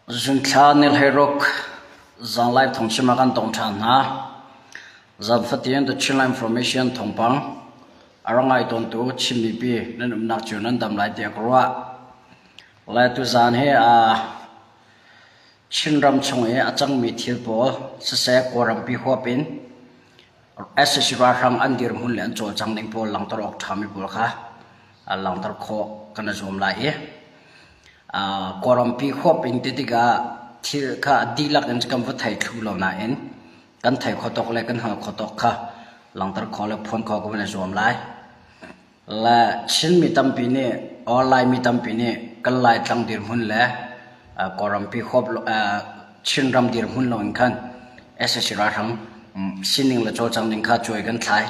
Zunthla ni 16 zanglai thawngchim ah kan tong ṭhan hna. Zan fatin The Chinland Information thawngpang a rak ngai tawntu Chin mipi nan umnak cio nan dam lai tiah ka ruah. Le tuzaan hi Chinram chung i a cangmi thil pawl siseh Kawlrampi huap in sac ralhrang an dirhmun le an cawlcang ning pawl langhter awk ṭhami pawl kha langhter khawh kan i zuam lai i Kawlrampi huap in ti tikah thil kha dihlak in kan va thei thlu lo nain kan thei kho tawk le kan hngal kho tawk kha langhter khawh le phuan khawh kan van i zuam lai. Le Chinmi tampi nih or Laimi tampi nih kan Laitlang dirhmun le Kawlrampi huap Chinram dirhmun loin khan sac ralhrang sining le cawlcang ning kha cuai kan thlai.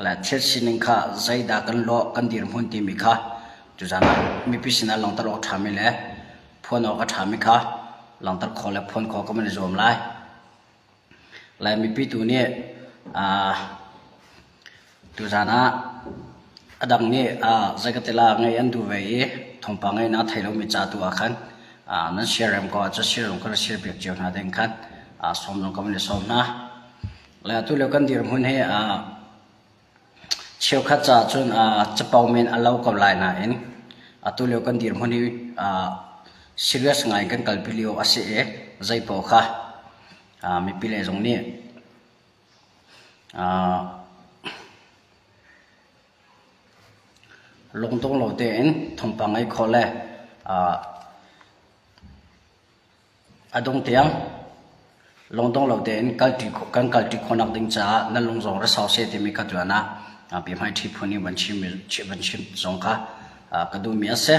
Le thil sining kha zeidah kan lawh kan dirhmun timi kha tuzaan ah mipi sinah langhter awk ṭhami le phuan awk a ṭhami kha langhter khawh le phuan khawh kan van i zuam lai. Lai mipi tu nih tuzaan ah a dang nih zei ka ti la ngaih an duh ve i thawngpang in a thei lomi ca tu ah khan nan siarem ko ahcun siarem kha share piak cio hna ding khan sawm zong kan van i sawm hna. Le atu lio kan dirhmun hi Cheukhat caah cun capo men a lo ko lai nain atu lio kan dirhmun hi serious ngai in kan kalpi lio a si i zeipaoh kha mipi lei zong nih lungdong lo tein thawngpang ngei khawh le A dong tiang lungdong lo tein kan kalṭi khawhnak ding caah nan lung zong ra sau seh timi kha tuan ah biahmaiṭhi phun i van chim zong kha ka duhmi a si.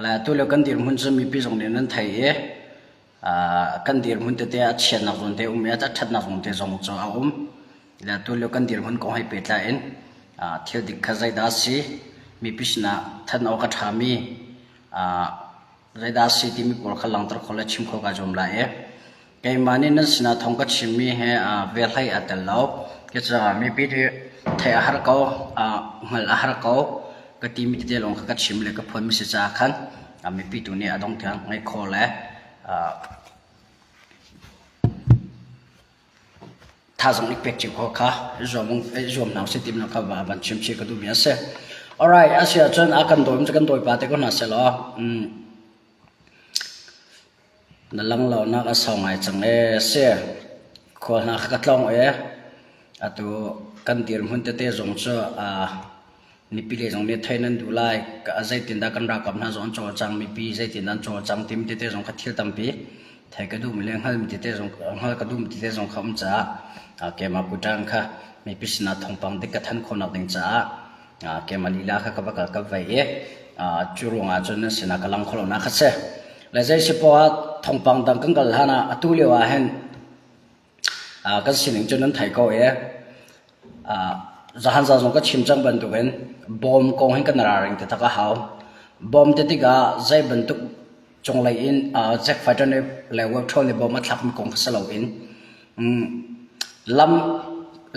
Le atu lio kan dirhmun cu mipi zong nih nan thei i kan dirhmun tete a chiatnak zawn te um i a ṭhatnak zawn te zong cu a um. Le atu lio kan dirhmun kong he pehtlai in thil dik kha zeidah a si, mipi sinah thanh awk a ṭhami Zeidah a si timi pawl kha langhter khawh le chim khawh kaa zuam lai i keimah nih nan sinah thawng ka chimmi he velhlei aa tel lo. Cucaah mipi nih theih a har ko, hngalh a har ko ka timi tete lawng kha ka chim le ka phuanmi si caah khan mipi tu nih a dong tiang ngaih khawh le Thazaang i pek cio khawh kha zuam zuam hna usih timi kha van chim chih ka duhmi a si. Alright, a si ahcun a kan dawi kan dawi pa te ko hna seh law na lang lo nak a sau ngai cang ee si. Khual hna kha ka tlawng ee. Atu kan dirhmun tete zong cu Mipi lei zong nih theih nan duh lai. Zeitindah kan ralkap hna zong an cawlcang, mipi zeitindah an cawlcang timi tete zong kha thil tampi theih ka duhmi le hngalmi tete zong hngalh ka duhmi tete zong kha um caah keimah kuṭang kha mipi sinah thawngpang dik ka thanh khawhnak ding caah keimah lila kha ka va kal ka vei i cu ruangah cun nan sinah ka lang kho lonak kha si. Le zei si poah thawngpang dang kan kal hlan ah atu lio ah hin Kan sining cu nan thei ko i zahan za zong ka chim cang bantukin bawm kong hin kan ralring taktak a hau. Bawm ti tikah zei bantuk cunglei in Jack fighter nih le web troll nih bawm a thlakmi kong kha si loin lam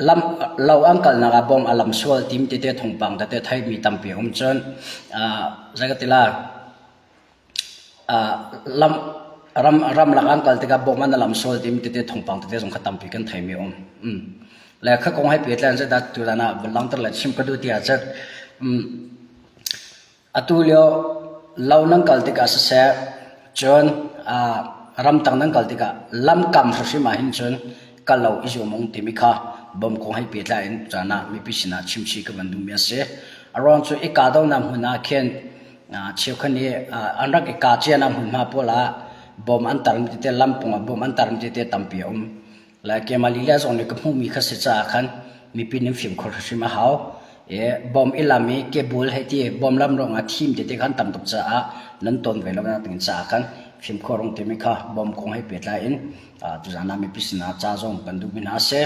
lam lo an kalnak ah bawm a lam sual timi tete thawngpang tete theimi tampi a um cun zei ka ti lai Lam ram ramlak an kal tikah bawm an lam sual timi tete thawngpang tete zong kha tampi kan theimi a um. Le kha kong he pehtlai in zeidah tutan ah van langhter le chim ka duh ti ahcun atu lio lo nan kal tikah siseh cun ramtang nan kal tikah lamkam hrimhrim ah hin cun kal lo i zuam ung timi kha bom kong he pehtlai in caan ah mipi sinah chimchih ka van duhmi a si. A ruang cu i kahdohnak hmun ah khin Cheukhat nih an rak i kah cianak hmunhma pawl ah bom an tarmi tete lampung ah bom an tarmi tete tampi a um. Le keimah lila zong nih ka hmuhmi kha si caah khan mipi nih fimkhur hrimhrim a hau. I bom i lam i kebul hei ti bom lam ruangah thim tete khan tam tuk caah nan tawn ve lo nak ding caah khan fimkhur rung timi kha bom kong he pehtlai in tuzaan ah mipi sinah ca zong kan duhmi hna a si.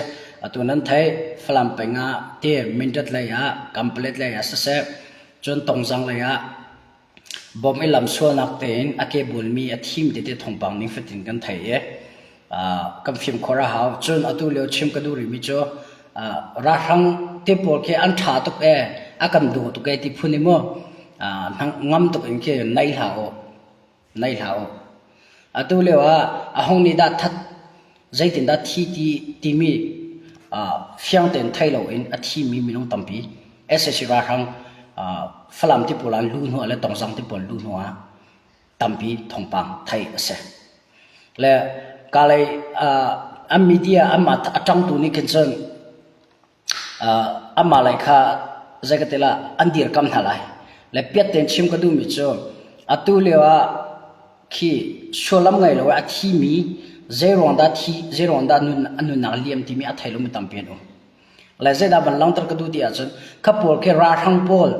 Atu nan theih Falam peng ah ti Mindat lei ah Kampalet lei ah siseh Cun tongzang lei ah bom i lamsualnak tein a ke bulmi a thim tete thawngpang ning fatin kan thei i kan fimkhur a hau. Cun atu lio chim ka duh rihmi cu ralhrang te pawl khi an ṭha tuk ee, a kan daw tuk ee ti phun i mu ngam tuk in khi nei hlah u. Nei hlah u. Atu lio ah a hong nih dah that zeitindah thi ti timi fiang tein thei loin a thimi minung tampi sac ralhrang Falam ti pawl ah lu hnu ah le Tongzang ti pawl lu hnu ah tampi thawngpang theih a si. Le kalay an media anmah a ṭangtu nih khin cun Amah lei kha zei ka ti lah an dirkam hna lai. Le piat tein chim ka duhmi cu atu lio ah khi sullam ngei lo i a thimi zeiruang dah thi zeiruang dah nun a nunnak liam timi a thei lomi tampi an um. Le zeidah van langhter ka duh ti ahcun kha pawl khi ralhrang pawl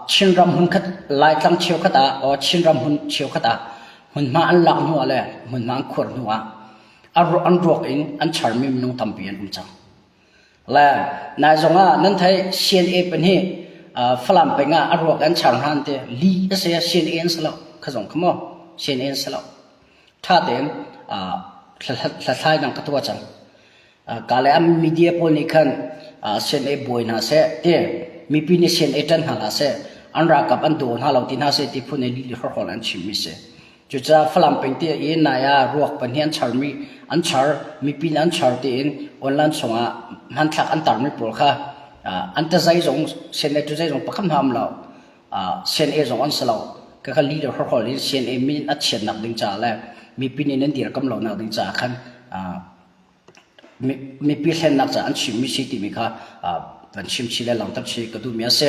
Chinram hmunkhat Laitlang cheukhat ah or Chinram hmun cheukhat ah hmunhma an lak hnu ah le hmunhma an khuar hnu ah an ruak in an charmi minung tampi an um cang. Le nai zong ah nan theih CNA pahnih Falam peng ah a ruak an char hna an ti. Li a si CNA an si lo. Kha zong kha maw CNA an si lo. Tha tein hlathlai nang ka tuah cang. Ka le an media pawl nih khan CNA buai hna seh ti mipi nih CNA ṭan hna hlah seh an ralkap an daw hna lo ti hna seh ti phun in lih hrawkhrol an chimmi si. Cucaah Falam peng te i nai ah ruak pahnih an charmi an char mipi nih an char tiin online chungah hmanthlak an tarmi pawl kha an tazai zong CNA tazai zong pakhat hna um lo CNA zong an si lo ka kha li le hrawkhrol in CNA min a chiatnak ding caah le mipi nih nan dirkam lonak ding caah khan mipi hlennak caah an chimmi si timi kha van chim chih le langhter chih ka duhmi a si.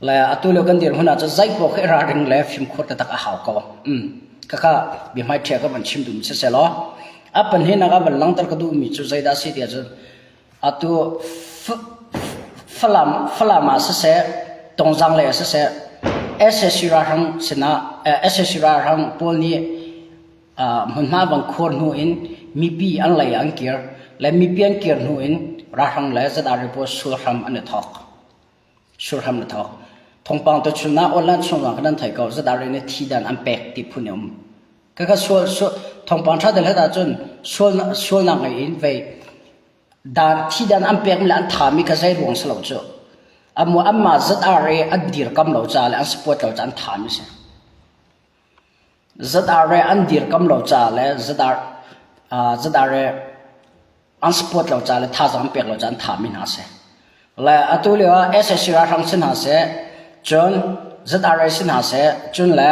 Le atu lio kan dirhmun ah cun zei paoh khi ralring le fimkhur taktak a hau ko. Khakha biahmai ṭhia ka van chim duhmi siseh law a pahnihnak ah van langhter ka duhmi cu zeidah a si tiah cun atu Falam Falam ah siseh Tongzang lei ah siseh sac ralhrang sinah sac ralhrang pawl nih hmunhma van khuar hnu in mipi an lei ah an kir le mipi an kir hnu in ralhrang le ZRA pawl sulhram an i thawk. Surham na thawk. Thawngpang tu chun ah online chungah kan thei ko zadar in thi dan an pek ti phun um. Ka ka sual sual thawngpang tha del het ahcun sual sualnak ngei in vei dan thi dan an pek mi le an tha mi kha zei ruang si lo cu. Amu amma ZRA an dirkam lo ca le an support lo ca an tha mi si. ZRA an dirkam lo ca le ZR ZRA an support lo ca le thazaang an pek lo ca an thahmi hna si. Le atu lio ah SAC ralhrang si hna seh, cun ZRA si hna seh, cun le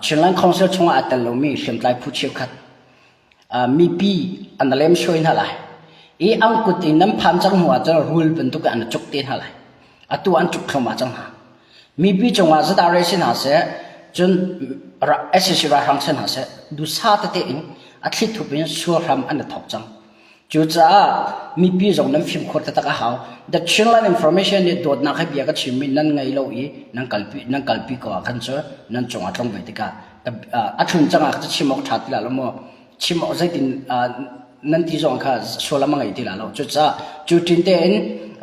Chinland Council chungah aa tel lomi hriamtlai phu cheukhat mipi an lem suai hna lai. I an kut in nan phan cang hnu ah cun rul bantuk in an cuk te hna lai. Atu an cuk thluahmah cang hna. Mipi cungah ZRA si hna seh, cun SAC ralhrang si hna seh, dusa tete in a thlithup in sualhram an i thawk cang. Cucaah mipi zong nan fimkhur taktak a hau. The Chinland Information nih dawtnak he bia ka chimmi nan ngei lo i nan kalpi nan kalpi ko ah khan cu nan cungah tlung ve tikah a thlun cang ah ka chim awk ṭha ti la lo maw? Chim awk zeitin nan ti zong kha sullam a ngei ti la lo. Cucaah cu ṭin tein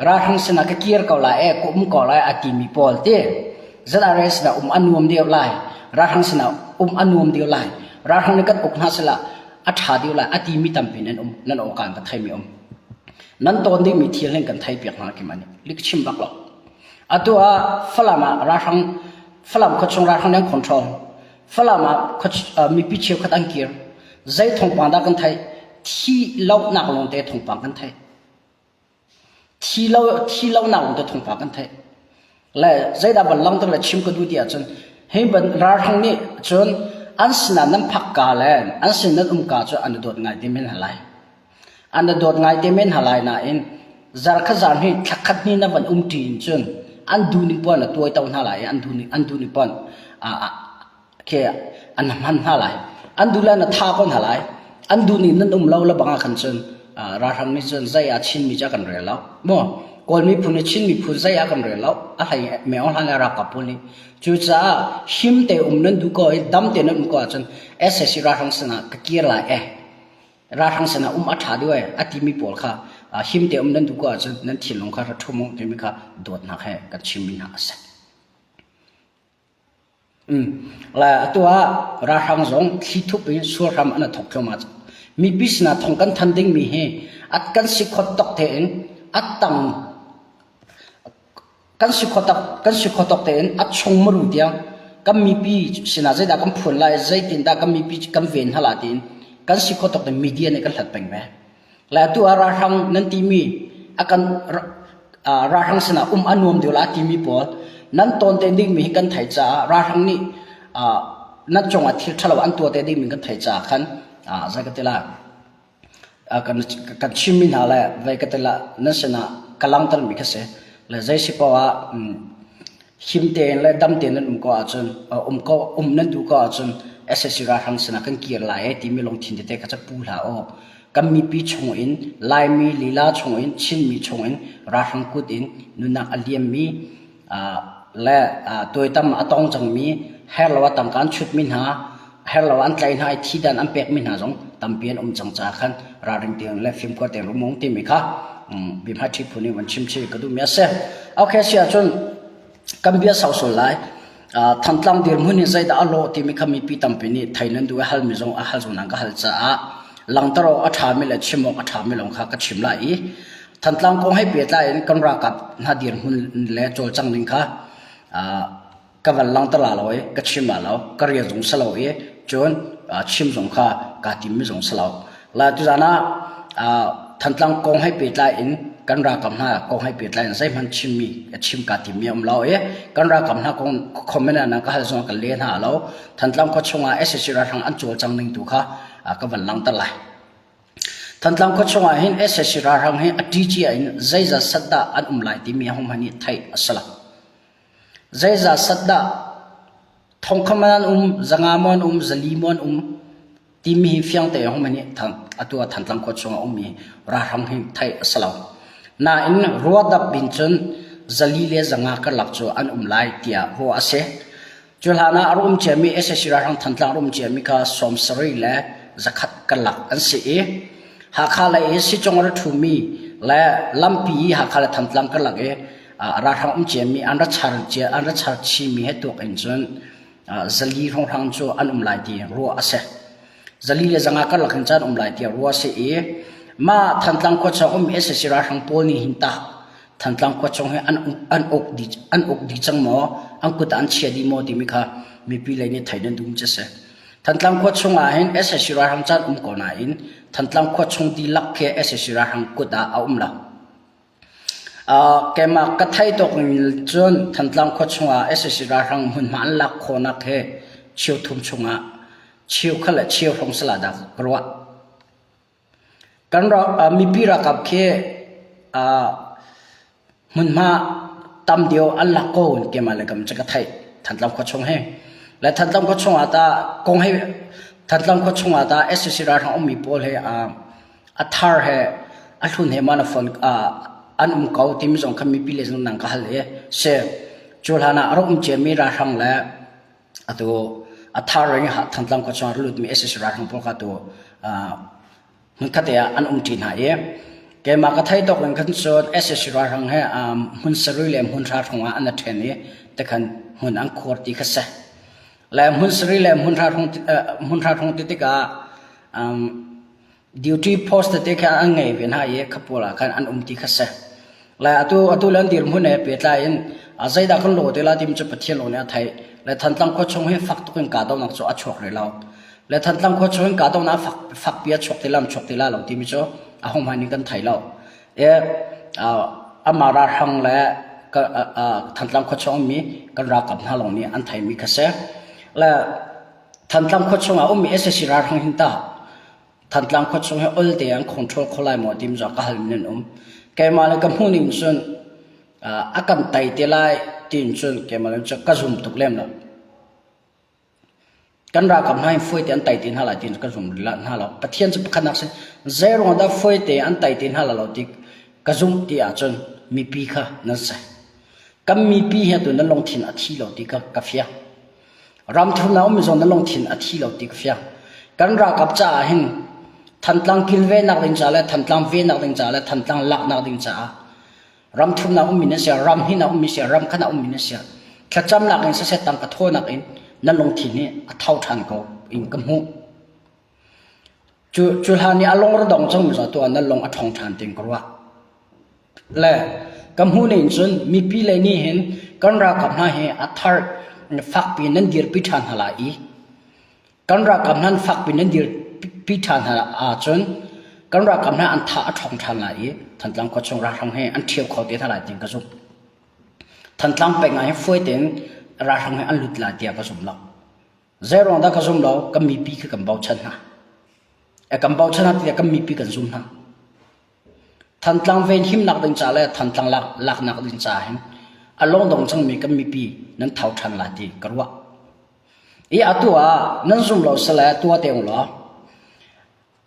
ralhrang sinah ka kir ko lai e, ka um ko lai a timi pawl ti ZRA sinah um a nuam deuh lai, ralhrang sinah um a nuam deuh lai, ralhrang nih kan uk hna sila a ṭha deuh lai a timi tampi nan um, nan awkaan ka theimi um. Nan tawn dingmi thil hin kan thei piak hna kim ani. Lik chim bak lo. Atu ah Falam ah ralhrang Falam khuachung ralhrang nan control. Falam ah mipi cheukhat an kir. Zei thawngpang dah kan theih? Thi lohnak lawngte thawngpang kan theih. Thi lo thi lonak lawngte thawngpang kan theih. Le zeidah van langter le chim ka duh ti ahcun hi ban ralhrang nih cun an sinah nan phak ka le an sin nan um ka cu an i dawt ngai te men hna lai. An i dawt ngai te men hna lai nain zarkhat zar hnih thlakhat hnih na van um ṭi in cun an duhning puan na tuai to hna lai i an duhning an duhning puan khi an hman hna lai. An duh le na tha ko hna lai. An duh ning nan um lo le bang ah khan cun ralhrang nih cun zei ah Chin mi cu a kan rel lo. Maw Kawl miphun nih Chin miphun zei ah kan rel lo. A hlei meo hlan le ralkap pawl nih. Cucaah him te um nan duh ko i dam te nan um ko ahcun sac ralhrang sinah ka kir lai eh. Ralhrang sinah um a ṭha deuh eh a timi pawl kha him te um nan duh ko ahcun nan thinlung kha ra ṭhum u timi kha dawtnak he kan chimmi hna a si. Le atu ah ralhrang zong thlithup in sualhram an i thawk thluahmah cang. Mipi sinah thong kan than dingmi hi at kan si khawt tawk tein a tang kan si khawt kan si khawt tawk tein a chung maru tiang. Kan mipi sinah zeidah kan phuan lai, zeitindah kan mipi kan ven hna la tiin kan si khawh tawk in media nih kan hlat peng ve. Le atu ah ralhrang nan timi a kan ralhrang sinah um a nuam deuh la timi pawl nan tawn te dingmi hi kan theih caah ralhrang nih nan cungah thil ṭhalo an tuah te dingmi kan theih caah khan zei ka ti lai kan kan chimmi hna le vei ka ti la nan sinah ka langhtermi kha si le zei si paoh ah him tein le dam tein nan um ko ahcun um ko um nan duh ko ahcun SSC ralhrang sinah kan kir lai e timi lungthin tete kha cu pu hlah aw kan mipi chungin Laimi lila chungin Chinmi chungin ralhrang kut in nunnak a liammi le tuaitam a tong cangmi herlo a tangka an chutmi hna herlo an tlaih hna i thidan an pekmi hna zong tampi an um cang caah khan ralring tein le fimkhur tein rum ung timi kha bia phu nih van chim chih ka duhmi a si. Okay si ahcun kan bia sau sul lai. Thantlang dirhmun hi zeidah a lawh timi kha mipi tampi nih thei nan duh i halmi zong a hal zong nan ka hal caah langter awk a ṭhami le chim awk a ṭhami lawng kha ka chim lai i Thantlang kong he pehtlai in kan ralkap hna dirhmun le cawlcang ning kha ka van langhter la lo i ka chim la lo ka rian zong si lo i cun chim zong kha kaa timmi zong si lo. La tuzan ah Thantlang kong he pehtlai in kan ralkap hna kong he pehtlai in zeihmanh chimmi chim kaa timmi a um lo i kan ralkap hna kong comment ah ka hal zong ka le hna lo. Thantlang khua chungah SAC ralhrang an cawlcang ning tu kha ka van langhter lai. Thantlang khua chungah hin sac ralhrang hi a ṭi cia in zeizat sat dah an um lai timi ahohmanh nih theih a si lo. Zeizat sat dah thongkham an um, zanga maw an um, zali maw an um timi hi fiang te ahohmanh nih atu ah Thantlang khua chungah ummi ralhrang hi theih a si lo. Nain ruadap in cun zali le zanga karlak cu an um lai tiah ruah a si. Cu hlan ah a rum ciami sac ralhrang Thantlang rum ciami kha 70 le zakhat karlak an si i Hakha lei i sicung a ra ṭhumi le lampi i Hakha le Thantlang karlak i ralhrang um ciami an ra char cia an ra char chimi he tuak in cun zali hrawnghrang cu an um lai ti ruah a si. Zali le zanga karlak in caan um lai tiah ruah a si i mah Thantlang khua chung um sac ralhrang pawl nih hin tah Thantlang khua chung hi an an uk dih an uk dih cang maw an kut ah an chia dih maw timi kha mipi lei nih theih nan duh cu si. Thantlang khua chung ah hin sac ralhrang caan um ko nain Thantlang khua chung dihlak khi sac ralhrang kut ah a um lo. Uh, keimah ka theih tawk ning cun Thantlang khua chungah sac ralhrang hmunhma an lak khawhnak hi cheu thum chungah cheu khat le cheu hrawng sala dah ka ruah. Kan mipi ralkap khi hmunhma tam deuh an lak ko keimah le kam cu ka theih Thantlang khua chung hi. Le Thantlang khua chungah tah kong he Thantlang khua chungah tah sac ralhrang ummi pawl he a thar he a hlun he ma na phone an um ko timi zong kha mipi le zong nang ka hal i si cu hlan ah a rak um ciami ralhrang le Atu a thar in Thantlang khua chungah lutmi sac ralhrang pawl kha tu hmunkhat ah an umṭi hna i keimah ka theih tawk in khan cun sac ralhrang he hmun sarih le hmun hra hrawng ah an i ṭhen i tikhan hmun an khuar ti kha si. Le hmun sarih le hmun hra hrawng hmun hra hrawng ti tikah Duty post tete kha an ngei ve hna i khapawl ah khan an um ti kha si. Le atu atu le an dirhmun he pehtlai in a zeidah kan law te la tim cu Pathian lawng nih a theih. Le Thantlang khua chung hi fak tuk in kahdohnak cu a chuak rih lo. Le Thantlang khua chung in kahdohnak fak fakpi a chuak ti lam chuak ti la lo timi cu a hung hmanh in kan thei lo. E amah ralhrang le Thantlang khua chung ummi kan ralkap hna lawng nih an theimi kha si. Le Thantlang khua chung ah ummi sac ralhrang hin tah Thantlang khua chung hi olte an control kho lai maw tim zong ka hal min an um. Keimah le ka hmuh ning cun a kan tai te lai tiin cun keimah le cun ka zum tuk lem lo. Kan ralkap hna in fuaite an tai te hna lai tiin ka zum hna lo. Pathian cu pakhatnak si zeiruang dah fuaite an tai te hna la lo ti ka zumh ti ahcun mipi kha nan si. Kan mipi hi atu nan lungthin a thi lo ti ka ka fiang. Ramthumnak ummi zong na lungthin a thi lo ti ka fiang. Kan ralkap caah hin Thantlang kilvennak ding ca le Thantlang vennak ding ca le Thantlang laknak ding caah ramthumnak ummi nan si ram hin a ummi si ram khan a ummi nan si thlacamnak in siseh tangka thawnak in na lungthin hi a tho ṭhan ko in ka hmuh. Cu cu hlan i a lung ra dong cangmi zong tu ah na lung a ṭhawng ṭhan tiin ka ruah. Le ka hmuh ning cun mipi lei nih hin kan ralkap hna hi a thar fakpi nan dirpi ṭhan hna lai i kan ralkap hna fakpi nan dirpi ṭhan hna ahcun kan ralkap hna an tha a ṭhawng ṭhan lai i Thantlang khua chung ralhrang he an ṭhio kho te hna lai tiin ka zumh. Thantlang peng ah hin fawi tein ralhrang he an lut lai tiah ka zum lo. Zeiruang dah ka zum lo? Kan mipi khi kan bochan hna. E kan bochan hna tiah kan mipi kan zum hna. Thantlang venhimnak ding ca le Thantlang lak, laknak ding ca hin a lungdong cangmi kan mipi nan tho ṭhan lai ti ka ruah. I atu ah nan zum lo sale tua te ung law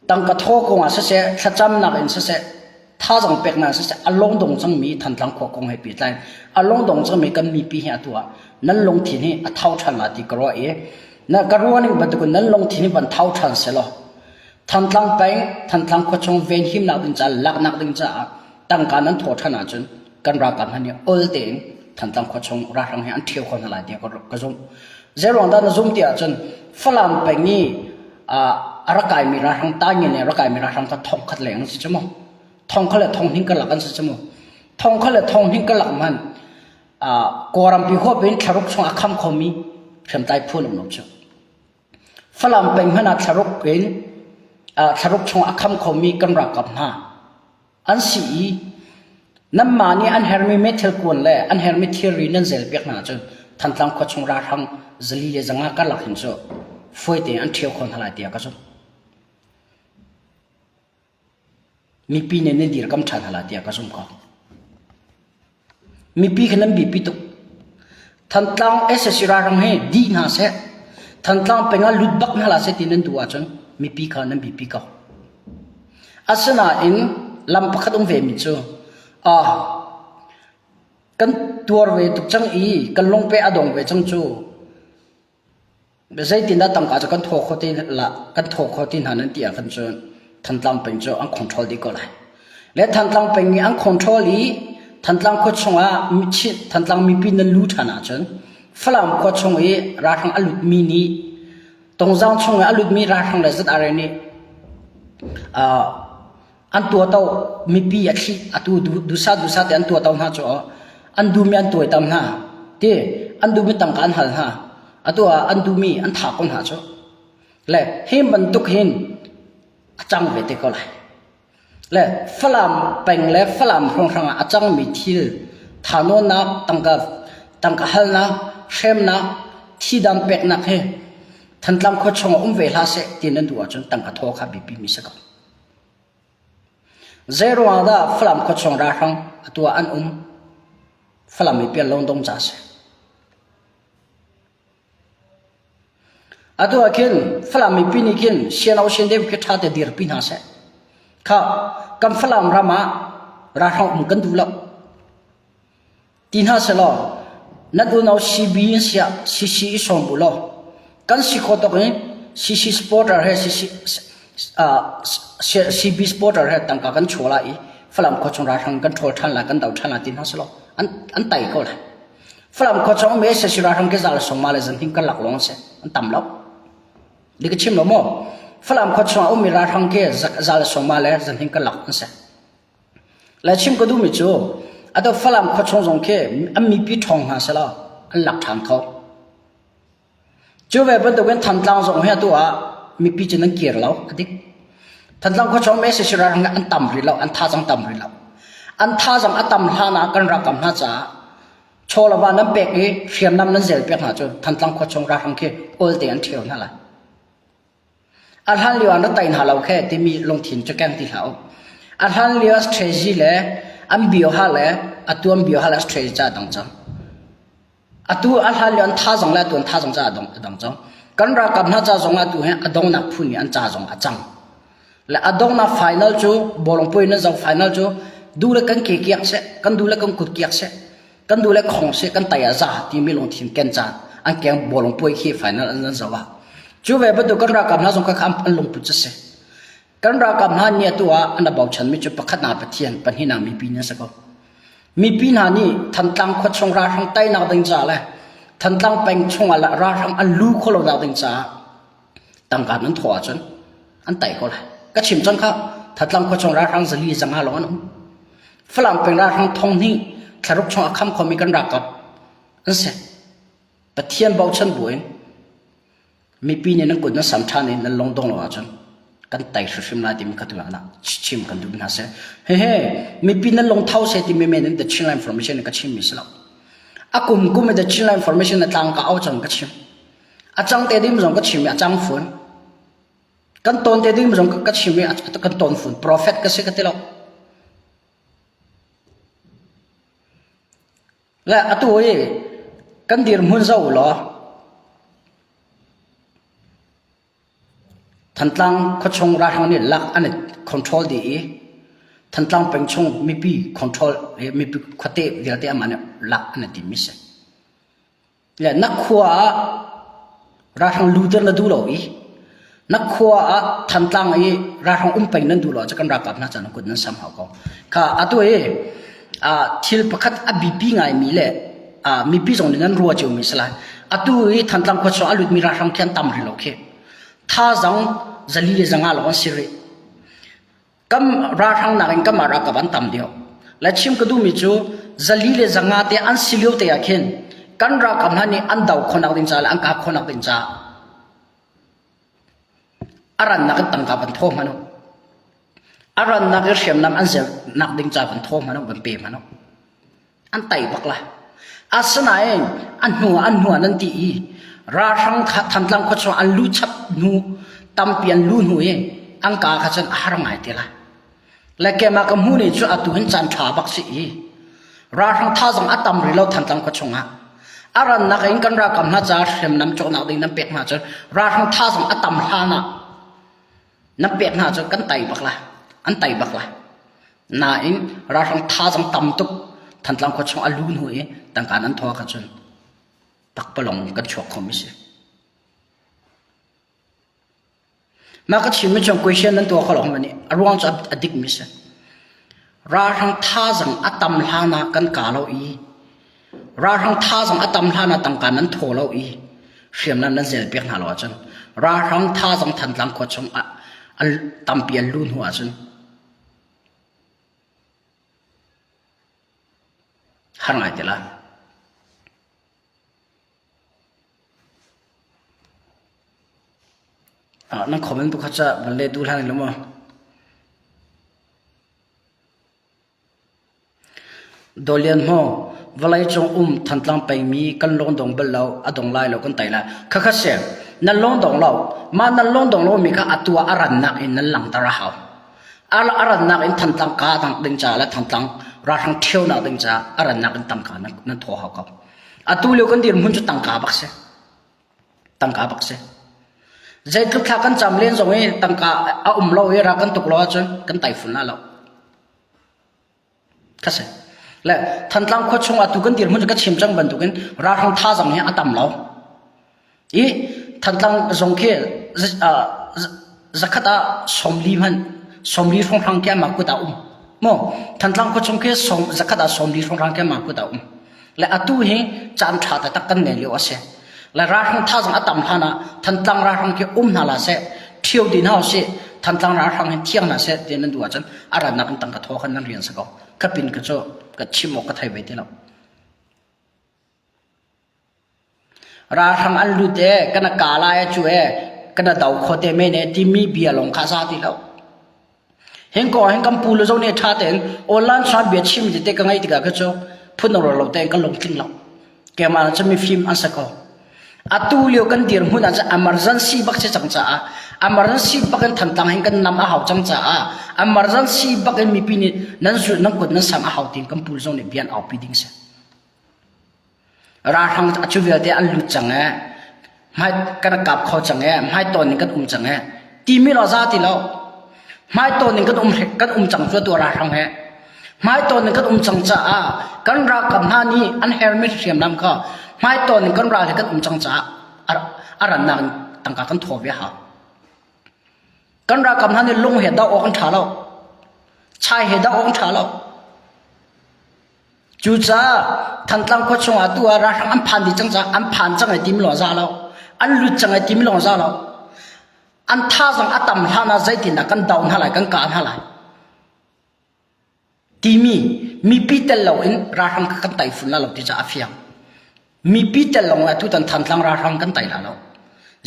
tangka thaw kong ah siseh thlacamnak in siseh thazang peknak siseh a lungdong cangmi Thantlang khua kong he pehtlai a lungdong cangmi kan mipi hi atu ah nan lungthin hi a tho ṭhan lai ti ka ruah i na ka ruah ning bantukin nan lungthin hi van tho ṭhan selaw Thantlang peng, Thantlang khuachung venhimnak ding caah laknak ding caah tangka nan thawh ṭhan ahcun kan ralkap hna nih ol tein Thantlang khuachung ralhrang he an ṭhio kho hna lai tiah ka zumh. Zeiruang dah na zumh ti ahcun Falam peng i a rak kaimi ralhrang taingen le rak kaimi ralhrang kha thong khat leng an si cu mu. Thong khat le thong hnih karlak an si cu mu. Thong khat le thong hnih karlak hmanh Kawlrampi huap in thlaruk chung a kham khomi hriamtlai phu an um lo cu. Falam peng hmanh ah thlaruk in thlaruk chung a kham khomi kan ralkap hna an si i nanmah nih an hermi meithal kuan le an hermi thilri nan zelpiak hna ahcun Thantlang khua chung ralhrang 400 le 500 karlak hin cu fawi tein an ṭhio kho hna lai tiah ka zumh. Mipi nih nan dirkam ṭhan hna lai tiah ka zumh ko. Mipi kha nan biapi tuk. Thantlang SSC ralhrang hi dih hna seh. Thantlang peng ah lut bak hna hlah seh ti nan duh ahcun mipi kha nan biapi ko. Asinain lam pakhat um ve mi cu ah kan tuar ve tuk cang i kan lungpe a dong ve cang cu Zeitindah tangka cu kan thaw kho ti la kan thaw kho ti hna nan ti ah khan cun Thantlang peng cu an control dih ko lai. Le Thantlang peng nih an control i Thantlang khua chungah Thantlang mipi nan lu ṭhan ahcun Falam khua chung i ralhrang a lutmi nih Tongzang chung i a lutmi ralhrang le ZRA nih uh, an tuahto mipi a thli atu dusa dusa te an tuahto hna cu an duhmi an tuaitam hna ti an duhmi tangka an hal hna atu ah an duhmi an thah ko hna cu le hi bantuk hin a cang ve te ko lai le Falam peng le Falam hrawnghrang ah a cangmi thil thanawnnak tangka tangka halnak hremnak thidam peknak hi Thantlang khua chung ah um ve hlah seh ti nan duh ahcun tangka thaw kha biapi mi si ko. Zeiruang dah Falam khuachung ralhrang atu ah an um? Falam mipi an lawngdong ca a si. Atu ah khin Falam mipi nih khin Siano Siandem khi ṭha te dirpi hna seh. Kha kan Falam ram ah ralhrang um kan duh lo. Ti hna sehlaw nan unau CB in siah CC i sawm u law kan si khawh tawk in CC supporter he CC, uh, CB supporter he tangka kan chuah lai i Falam khua chung ralhrang kan ṭhawl ṭhan lai kan do ṭhan lai ti hna sehlaw an an tai ko lai. Falam khua chung me SSC ralhrang ke zal song ma le zan hing kan lak lawng se an tam lo. Di ka chim lo maw? Falam khua chung ah ummi ralhrang ke zal song ma le zan hing kan lak an se. Le chim ka duhmi cu atu Falam khuachung zong khi an mipi ṭhawng hna selaw an lak ṭhan kho. Cu ve bantukin Thantlang zong hi atu ah mipi cu nan kir lo a dik. Thantlang khuachung sac ralhrang an tam rih lo, an thazaang tam rih lo. An thazaang a tam hlan ah kan ralkap hna caah chaw le va nan pek i hriamnam nan zel piak hna cu Thantlang khuachung ralhrang khi awl te an ṭhio hna lai. A hlan lio ah na tai hna lo khe timi lungthin cu keng ti hlah u. A hlan lio strategy le an bioha le atu an bioha le strategy ca a dang cang. Atu a hlan lio an thazang le atu an thazang ca a dong a dang cang. Kan ralkap hna ca zong ah atu hi a dongnak phun nih an ca zong a cang. Le a dongnak final cu bawlungpuai nan zoh final cu du le kan ke kiak seh, kan du le kan kut kiak seh, kan duh le khong seh kan tai ah za timi lungthin ken caan an keng bawlung puai khi final an zoh ah cu ve bantuk kan ralkap hna zong kha an lungput cu si kan ralkap hna nih atu ah an bochan mi cu pakhat na Pathian pahnih na mipi na si ko mipi hna nih Thantlang khua chung ralhrang tainak ding ca le Thantlang peng chung ah ralhrang an lu kho lo nak ding caah tangka nan thawh ahcun an tai ko lai ka chim cang kha Thantlang khua chung ralhrang 400 500 lawng an um Falam peng ralhrang thong hnih thlaruk chung a kham khomi kan ralkap an si. Pathian bochan buin mipi nih nan kut nan sam ṭhan i nan lung dong lo ahcun kan tei hrimhrim lai timi kha tu ah chim kan duh hna seh. Hehe mipi nan lung tho seh timi men in the Chinland Information in ka chimmi si lo. A kum kum in the Chinland Information na tlang ka au cang ka chim. A cang te ding zong ka chim i a cang fun. Kan tawn te ding zong ka chim i kan tawn fun. Prophet ka si ka ti lo. Le atu i kan dirhmun zoh law Thantlang khuachung ralhrang nih lak an i control dih i Thantlang peng chung mipi control mipi khuate vialte amah nih lak an i timmi si. Le na khua ah ralhrang luter na duh lo i na khua ah Thantlang i ralhrang um peng nan duh lo ahcun kan ralkap hna ca nan kut nan sam hau ko. Kha atu i thil pakhat a biapi ngaimi le mipi zong nih nan ruah ciomi si lai. Atu i Thantlang khua chung a lutmi ralhrang khi an tam rih lo khi. Thazang zali le zanga lawng an si rih. Kam ralhrang nakin kamah ralkap an tam deuh. Le chim ka duhmi cu zali le zanga te an si lio te ah khin kan ralkap hna nih an do khawhnak ding ca le an kah khawhnak ding ca a rannak in tangka van thaw hmanh u. A rannak i hriamnam an zernak ding ca van thaw hmanh u, van pe hmanh u. An tai bak la. Asinain an hnu an hnu nan ti i ralhrang Thantlang khua chung an lu chap hnu tampi an lu hnu i an ka kha cun a har ngai te lai. Le keimah ka hmu ni cu atu hin caan ṭha bak si i ralhrang thazang a tam rih lo Thantlang khua chungah. A rannak in kan ralkap hna ca hriamnam cawknak ding nan pek hna cun ralhrang thazang a tam hlan ah nan pek hna cun kan tai bak lai. An tai bak lai. Nain ralhrang thazang tam tuk Thantlang khua chung a lu hnu i tangka nan thaw kha cun takpalong kan chuak khomi si. Mah ka chimmi chung question nan tuah kho lo hmanh nih a ruang cu a dikmi si. Ralhrang thazang a tam hlan ah kan ka lo i ralhrang thazang a tam hlan ah tangka nan thaw lo i hriamnam nan zel piak hna lo ahcun ralhrang thazang Thantlang khua chung ah tampi an lu hnu ahcun har ngai te lai. Nan comment pakhat ca van let duh hlan lo maw? Dawlian hmaw vawlei cung um Thantlang pengmi kan lawng dong bal lo a dong lai lo kan tai lai. Khakha si nan lawng dong lo mah nan lawng dong lo mi kha atu ah a rannak in nan langhter a hau. A rannak in Thantlang ka dang ding ca le Thantlang ralhrang ṭhionak ding ca a rannak in tangka nan thaw hau ko. Atu lio kan dirhmun cu tangka bak si. Tangka bak si. Zeitluk thla kan cam len zong i tangka a um lo i ra kan tuk lo ahcun kan taifun la lo. Kha si. Le Thantlang khua chung atu kan dirhmun cu ka chim cang bantukin ralhrang thazang hi a tam lo. I Thantlang zong khi zakhat ah sawmli hmanh sawmli hrawnghrang khi amah kut ah um. Maw Thantlang khua chung khi sawm zakhat ah sawmli hrawnghrang khi amah kut ah um. Le atu hi caan ṭha taktak kan ngei lio a si. Le ralhrang thazang a tam hlan ah Thantlang ralhrang khi um hna la seh, ṭhio dih hna usih, Thantlang ralhrang hi thiang hna seh ti nan duh ahcun a rannak in tangka thaw khan nan rian si ko. Ka pin ka cu ka chim awk ka thei ve ti lo. Ralhrang an lut e, kana ka lai a cu e, kana do kho te men e timi bia lawng kha za ti lo. Hin ko hin kan pu le zo nih ṭha tein online chuan bia chim ti te ka ngaih tikah ka cu phun ro lo tein ka lungtling lo. Keimah cu mifim an si ko. Atu lio kan dirhmun ah cun emergency bak si cang caah emergency bak in Thantlang hin kan nam a hau cang caah emergency bak in mipi nih nan zulh nan kut nan sang a hau tiin kan pu le zong nih bia an aupi ding si. Ralhrang a cu vialte an lut cang ee. Hmai kan kap kho cang ee. Hmaitawn in kan um cang ee. Timi lo za ti lo. Hmaitawn in kan um kan um cang cu tu ralhrang he. Hmaitawn in kan um cang caah kan ralkap hna nih an hermi hriamnam kha hmaitawn in kan ral he kan um cang caah a rannak in tangka kan thaw ve hau. Kan ralkap hna nih lung he doh awk an ṭha lo. Chai he doh awk an ṭha lo. Cucaah Thantlang khua chungah tu ah ralhrang an phan dih cang caah an phan cang ai timi lawng za lo. An lut cang ai timi lawng za lo. An thazang a tam hlan ah zeitindah kan do hna lai, kan kah hna lai timi mipi tel loin ralhrang kha kan taifun la lo ti caah a fiang. Mipi tel lawng ah tutan Thantlang ralhrang kan tai la lo.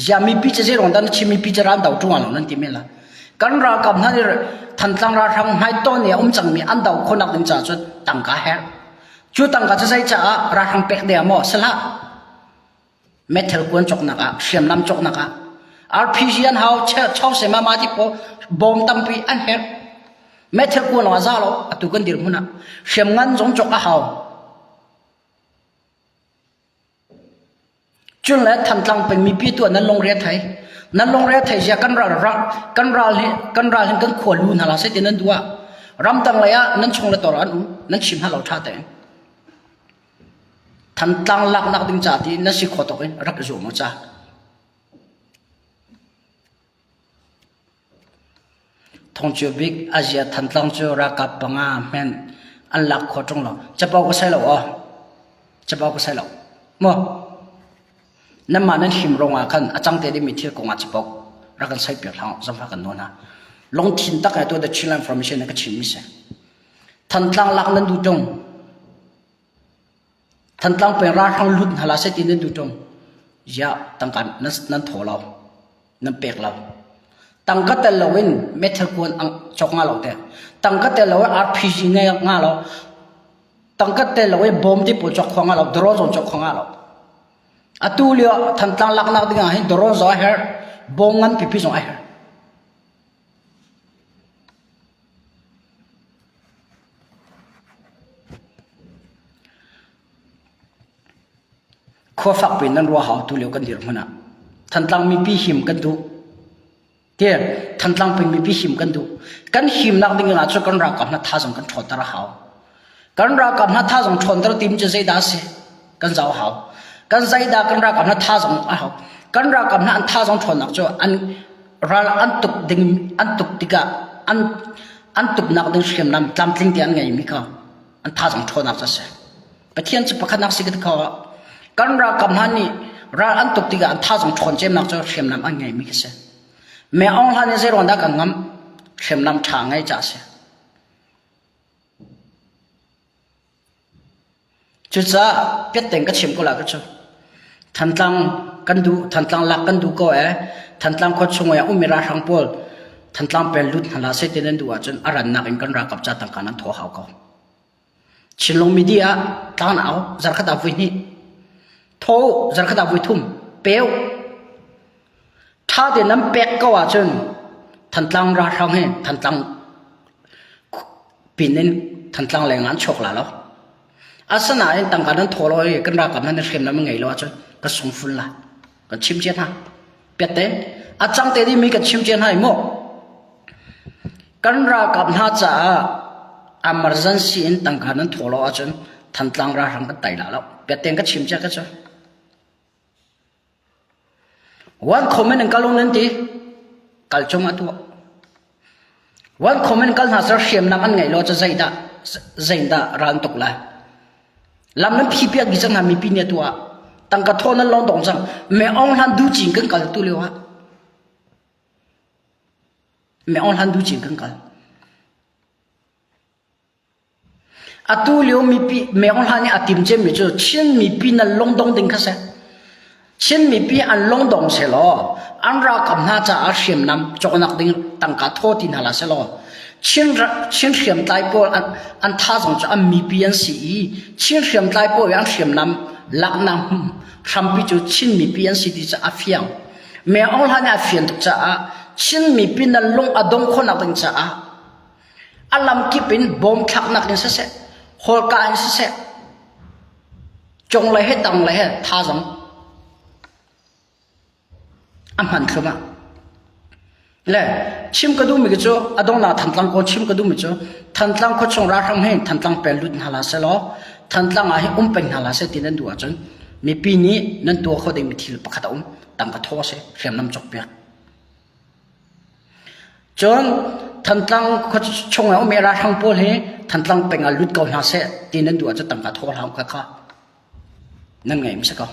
Zia mipi cu zeiruang dah na chim mipi cu ral do ṭung ah lo nan ti men la. Kan ralkap hna nih Thantlang ralhrang hmaitawn i a um cangmi an do khawhnak ding caah cun tangka herh. Cu tangka cu zei caah ralhrang pek ding ah maw si hlah. Meithal kuan cawknak ah, hriamnam cawknak ah RPG an hau, chawse mama ti pawl bawm tampi an herh. Meithal kuan lawng a za lo atu kan dirhmun ah. Hriamngan zong cawk a hau. Cun le Thantlang peng mipi tu ah nan lungre a thei. Nan lungre a thei zia kan ral kan ral hi kan ral hin kan khua lu hna la sai ti nan duh ah ramdang lei ah nan chung le tor an um nan chim hna lo tha tein. Thantlang laknak ding ca ti na si kho tok in rak i zuam u ca. Thongcio bik Asia Thantlang cu ralkap panga hmenh an lak khawh ṭung lo. Capo ka sai lo aw. Capo ka sai lo. Maw? Nanmah nan him rong ah khan a cang te dingmi thil kong ah capo rak kan sai piak hlah zangfah kan nawl hna. Lungthin tak he tu the Chinland Information na ka chim mi si. Thantlang lak nan duh ṭung. Thantlang peng ralhrang lut hna la seh ti nan duh ṭung. Ziah tangka nan thaw lo. Nan pek lo. Tangka tel loin meithal kuan ang cawk nga lo te. Tangka tel lo in RPG ngei nga lo. Tangka tel lo in bom ti pawl cawk kho nga lo. Drone zong cawk kho nga lo. Atu lio Thantlang laknak ding ah hin drone zong a herh. Bom ngan pipi zong a herh. Khua fakpi in nan ruah hau tulio kan dirhmun ah. Thantlang mipi him kan duh. Te Thantlang peng mipi him kan duh. Kan himnak ding ah cun kan ralkap hna thazang kan ṭhawnter a hau. Kan ralkap hna thazang ṭhawnter tim cu zeidah a si? Kan zau hau. Kan zeidah kan ralkap hna thazang a hau. Kan ralkap hna an thazang ṭhawnnak cu an ral an tuk ding an tuk tikah an an tuknak ding hriamnam tlamtling te an ngeimi kha an thazang ṭhawnnak cu a si. Pathian cu pakhatnak si ka ti kho. Kan ralkap hna nih ral an tuk tikah an thazang ṭhawn cemnak cu hriamnam an ngeimi khi si. Me Aung Hlan nih zeiruang dah kan ngamh? Hriamnam ṭha ngei ca a si. Cucaah piatteng ka chim ko lai ka cu. Thantlang kan duh, Thantlang lak kan duh ko ee. Thantlang khua chung ah ummi ralhrang pawl Thantlang pen lut hna hlah seh ti nan duh ahcun a rannak in kan ralkap ca tangka nan thawh hau ko. Chinlung media ah tlang na au zarkhat ah vui hnih. Tho zarkhat ah vui thum. Peu. Ṭha tein nan pek ko ahcun Thantlang ralhrang hi Thantlang pin in Thantlang leng ah an chuak la lo. Asinain tangka nan thaw lo i kan ralkap nan hriamnam ngei lo ahcun ka sung fun la. Kan chim cia hna. Piatte a cang te dingmi kan chim cia hna i mu. Kan ralkap hna caah emergency in tangka nan thaw lo ahcun Thantlang ralhrang kan tai la lo. Piatte ka chim cia ka cu. One comment in kal nan ti kal chung a tuah. One comment kal hna sar hriamnam an ngeih lo cu zeidah zeidah ral tuk lai. Lam nan phi piak dih cang hna mipi nih a tuah. Tangka thaw nan long dong cang. Me ong hlan du cing kan kal tu lio ah. Me ong hlan du cing kan kal. Atu lio mipi Meng Hlan nih a tim cemmi cu Chin mipi nan lungdong ding kha si. Chin mipi an lungdong selaw an ralkap hna caah hriamnam cawknak ding tangka thaw ti hna la selaw Chin Chin hriamtlai pawl an an thazang cu an mipi an si i Chin hriamtlai pawl i an hriamnam laknak hrampi cu Chin mipi an si ti cu a fiang. Meng Aung Hlan nih a fian tuk caah Chin mipi nan lung a dong khawhnak ding caah A lamkip in bawm thlaknak in siseh, hawlka in siseh, cunglei he tanglei he thazang a hman thlum ah. Le chim ka duhmi cu a donghnak Thantlang kawl chim ka duhmi cu Thantlang khuachung ralhrang he Thantlang pen lut hna hlah seh law Thantlang ah hin um peng hna hlah seh ti nan duh ahcun mipi nih nan tuah kho dingmi thil pakhat a um tangka thaw a si hriamnam cawkpiak. Cun Thantlang khua chung ah ummi ralhrang pawl hi Thantlang peng ah lut ko hna seh ti nan duh ahcun tangka thaw hlah kha kha nan ngei hmasa ko.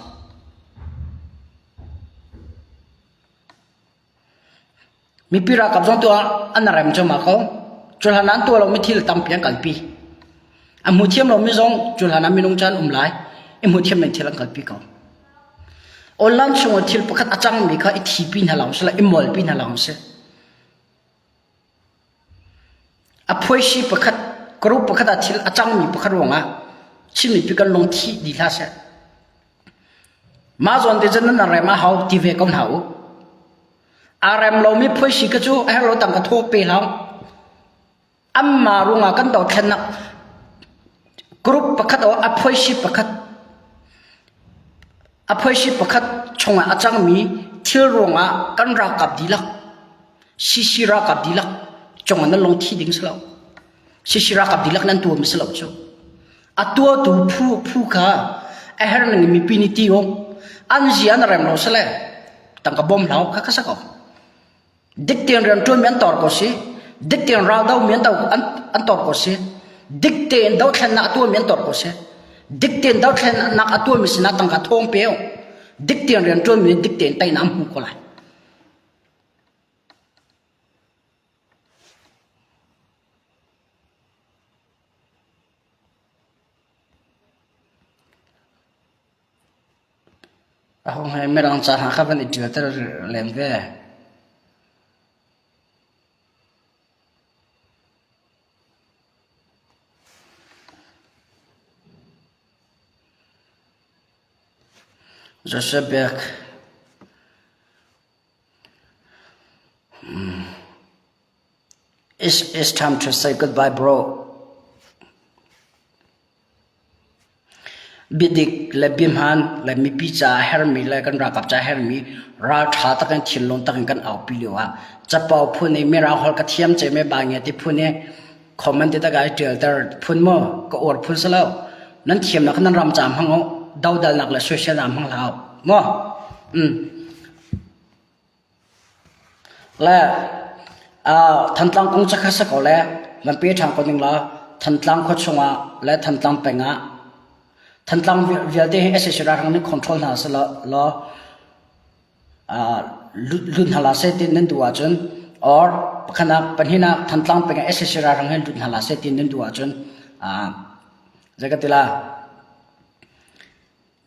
Mipi ralkap zong tu ah an rem cuahmah ko. Cu hlan ah an tuah lomi thil tampi an kalpi. A hmu thiam lomi zong cu hlan ah minung cu an um lai. I hmu thiam men thil an kalpi ko. Online chung thil pakhat a cangmi kha i thipi hna lang sila i molpi hna lang si. A phuaisi pakhat group pakhat ah thil a cangmi pakhat ruangah Chin mipi kan lung thi dih hlah seh. Mah zawn te cun nan rem a hau ti ve ko hna u. Aa rem lomi phuaisi ka cu a herh lo tangka thaw pe hlah. Anmah ruangah kan dothlennak group pakhat o a phuaisi pakhat a phuaisi pakhat chungah a cangmi thil ruangah kan ralkap dihlak CC ralkap dihlak cungah nan lung thi ding si lo. CC ralkap dihlak nan tuah mi si lo cu. A tuahtu phu phu kha a her ning mipi nih ti u an zia na rem lo sale tangka bom hlau kha kha sa ko. Dik tein rianṭuan mi an tor ko si. Dik tein raldo mi an, an, an tor ko si. Dik tein dothlennak a tuah mi an tor ko si. Dik tein dothlennak a tuah mi sinah tangka thawng pe u. Dik tein rianṭuan mi nih dik tein teinak an hmu ko lai. Aho he Mirang ca hna kha van i ṭialter len ve. Joseph Beck It's, it's time to say goodbye, bro. Biadik le biahmaan le mipi caah hermi le kan ralkap caah hermi ralṭha takin thinlung takin kan aupi lio ah capo phun i mirang holh ka thiam cem i ba nge ti phun i comment ti tak ai ṭialter phun maw ka uar phun si lo nan thiamnak nan ram ca hmang u dodalnak le soiselnak hmang hlah u maw mm. Le Thantlang kong cu kha si ko le van pe ṭhan ko ning law Thantlang khua chungah le Thantlang peng ah Thantlang vialte hi sac ralhrang nih control hna seh law lut hna hlah seh ti nan duh ahcun or pakhatnak pahnihnak Thantlang peng ah sac ralhrang hi lut hna hlah seh ti nan duh ahcun zei ka ti la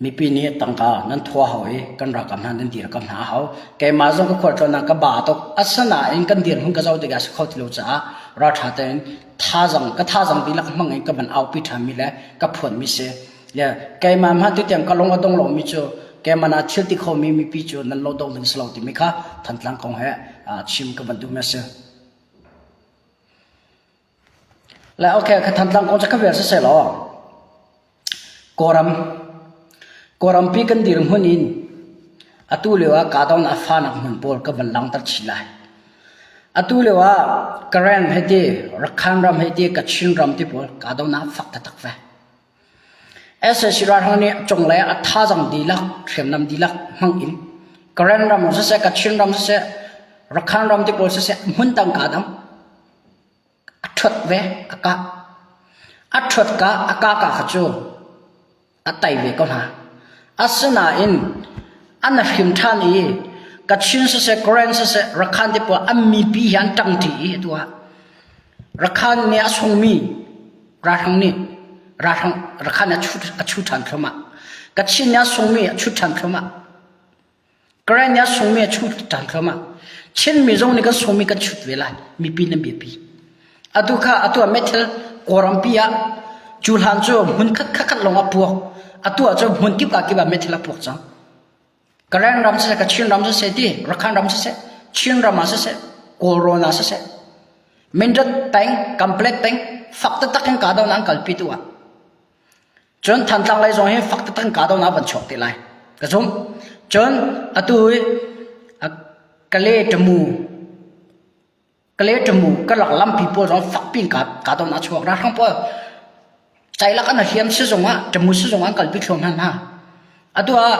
Mipi nih tangka nan thua hau i kan ralkap hna nan dirkamh hna a hau. Keimah zong ka khualtlawn ah ka ba tuk. Asinain kan dirhmun ka zoh tikah a si kho ti lo caah ralṭha tein thazang ka thazang dihlak hmang in ka van aupi ṭhanmi le ka phuanmi si. Le keimah hmanh tutiang ka lung a dong lomi cu keimah na thil ti khomi mipi cu nan lo dong ding si lo timi kha Thantlang kong he chim ka van duhmi a si. Le okay ka Thantlang kong cu ka vial siseh law Kawlram Kawlrampi kan dirhmun in atu lio ah kahdohnak a fahnak hmun pawl ka van langhter chih lai. Atu lio ah Karen hei ti, Rakhine ram hei ti, Kachin ram ti pawl kahdohnak a fak taktak ve. Sac ralhrang nih cunglei ah a thazaang dihlak, hriamnam dihlak hmang in Karen ram siseh, Kachin ram siseh, Rakhine ram ti pawl siseh hmun dang kahdang A ṭhuat ve, a kah. A ṭhuat ka, a kah ka kha cu a tai ve ko hna. Asinain an hrim ṭhan i Kachin siseh, Karen siseh, Rakhan te pawl an mipi hi an ṭangṭi i atu ah Rakhan nih a sungmi ralhrang nih ralhrang Rakhan a chu a chu ṭhan thluahmah. Kachin nih a sungmi a chut ṭhan thluahmah. Karen nih a sungmi a chut ṭhan thluahmah. Chinmi zong nih kan sungmi kan chut ve lai. Mipi nan biapi. Atu kha atu ah meithal Kawlrampi ah cu hlan cu hmun khat khat lawng a puak. Atu ah cun hmun kip ka kip ah meithal a puak cang. Karen ram siseh, Kachin ram siseh ti, Rakhine ram siseh, Chin ram ah siseh, Kawlrawn ah siseh, Mindat peng, Kamplet peng, fak taktak in kahdohnak an kalpi tu ah Cun Thantlang lei zong hi fak taktak in kahdohnak van chuak te lai. Ka zumh. Cun atu hi Kale Tamu Kale Tamu karlak lampi pawl zong fakpi in kahdohnak a chuak. Ralhrang pawl ceilak an hliam sizung ah Tamu sizung ah an kalpi thluahmah hna. Atu ah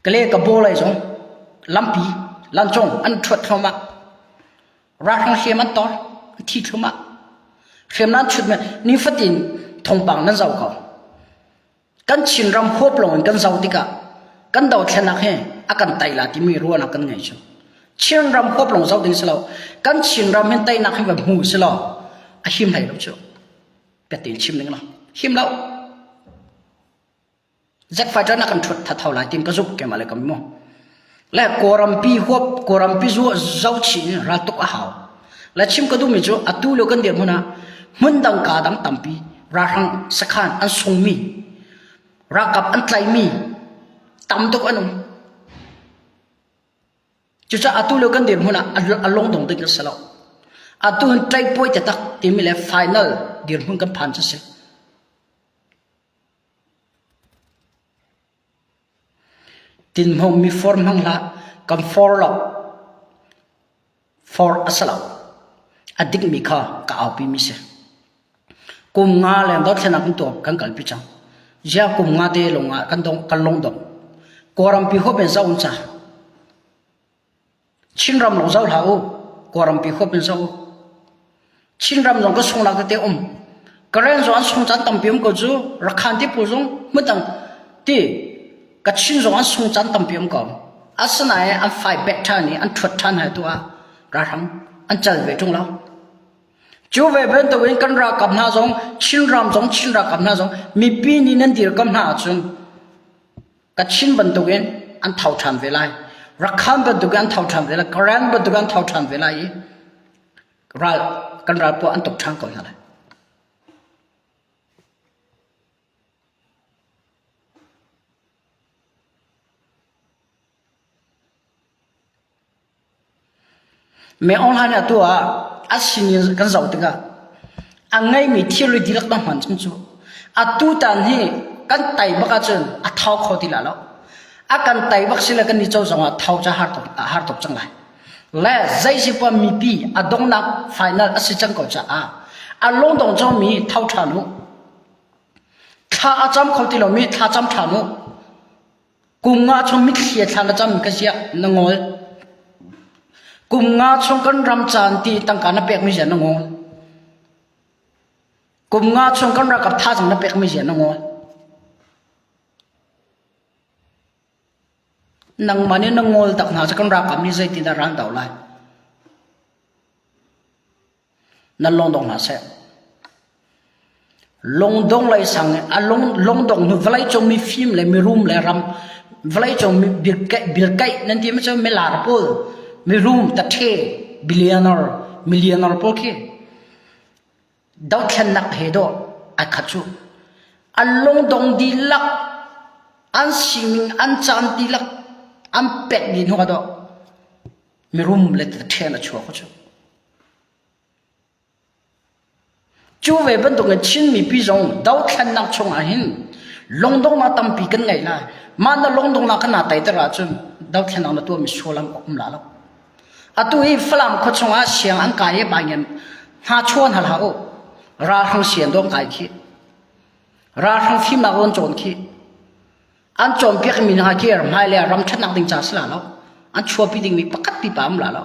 Kale Kabaw lei zong lampi lancung an ṭhuat thluahmah. Ralhrang hriam an tor, an thi thluahmah. Hriamnam chut nifatin thawngpang nan zoh ko. Kan Chinram huap lawng in kan zoh tikah kan dothlennak hi a kan tai la timi ruahnak kan ngei cu. Chinram huap lawng zoh ding si lo. Kan Chinram hin teinak hi va hmu si law a him hlei lo cu. Biatin chim ning lo. Him lo. Jet fighter na kan ṭhut thatho lai tin ka zumh keimah le ka mu. Le Kawlrampi huap Kawlrampi zu zohchih in raltuk a hau. Le chim ka duhmi cu atu lio kan dirhmun ah hmun dang ka dang tampi ralhrang sakhan an sungmi ralkap an tlaimi tam tuk an um. Cucaah atu lio kan dirhmun ah a lungdong ding a si lo. Atu hin ṭaihpuai taktak timi le final dirhmun kan phan cu si. Tinhmawmmi for hmang hlah, kan for lo. For a si lo. A dikmi kha ka aupimi si. Kum nga leng dothlennak kan tuah kan kalpi cang. Ziah kum nga te lawng ah kan dong kan lung dong. Kawlrampi huap in zoh ca. Chinram lawng zoh hlah u. Kawlrampi huap in zoh u. Chinram zong ka sungnak tete um. Karen zong an sung caan tampi um ko cu. Rakhan ti pawl zong hmundang ti Kachin zong an sung caan tampi um ko. Asinain an fai back ṭhan i an ṭhuat ṭhan hai tu ah ralhrang an cal ve ṭung lo. Cu ve bantukin kan ralkap hna zong Chinram zong Chin ralkap hna zong mipi nih nan dirkamh hna ahcun Kachin bantukin an tho ṭhan ve lai. Rakhan bantukin an tho ṭhan ve lai. Karen bantukin an tho ṭhan ve lai i ral kan ral pawl an tuk ṭhan ko hna lai. Me online ah tu ah a sining kan zoh tikah a ngeimi thilri dihlak na hman chung cu atu tan hi kan tai bak ahcun a thau kho ti la lo. A kan tai bak sile kan ni co zong ah thau ca har tuk har tuk cang lai. Le zeisipa mipi a donghnak final a si cang ko caah a lungdong cawmi tho ṭhan u. Thla a cam kho ti lomi thla cam ṭhan u. Kum nga chung mitthli a thla na cam ka ziah na ngol. Kum nga chung kan ram caan ti tangka na pekmi zia na ngol. Kum nga chung kan ralkap thazaang na pekmi zia na ngol. Nangmah nih na ngol tak hna cu kan ralkap nih zeitindah ral do lai? Nan lungdong hna seh. Lungdong lei sang a lung lungdong hnu vawleicung mifim le mirum le ram vawleicung mi bilkaih nan ti ma cu milar pawl mirum tathe billionaire millionaire pawl khi dothlennak he dawh ai khat cu an lungdong dihlak an sining an caan dihlak an pek dih hnu ah dawh mirum le tathe a chuak cu. Cu ve bantukin Chin mipi zong dothlennak chungah hin lungdonghnak tampi kan ngei lai. Mah na lungdonghnak kha naa teiter ahcun dothlennak na tuahmi sullam a um la lo. Atu hi Falam khua chungah siang an kai i baingen hna chuan hal hlah u. Ralhrang sian dawm kai khi. Ralhrang fimnak rawn cawn khi. An cawnpiakmi hna khi hmailei ram ṭhatnak ding ca si la lo. An chuahpi dingmi pakhat pipa um la lo.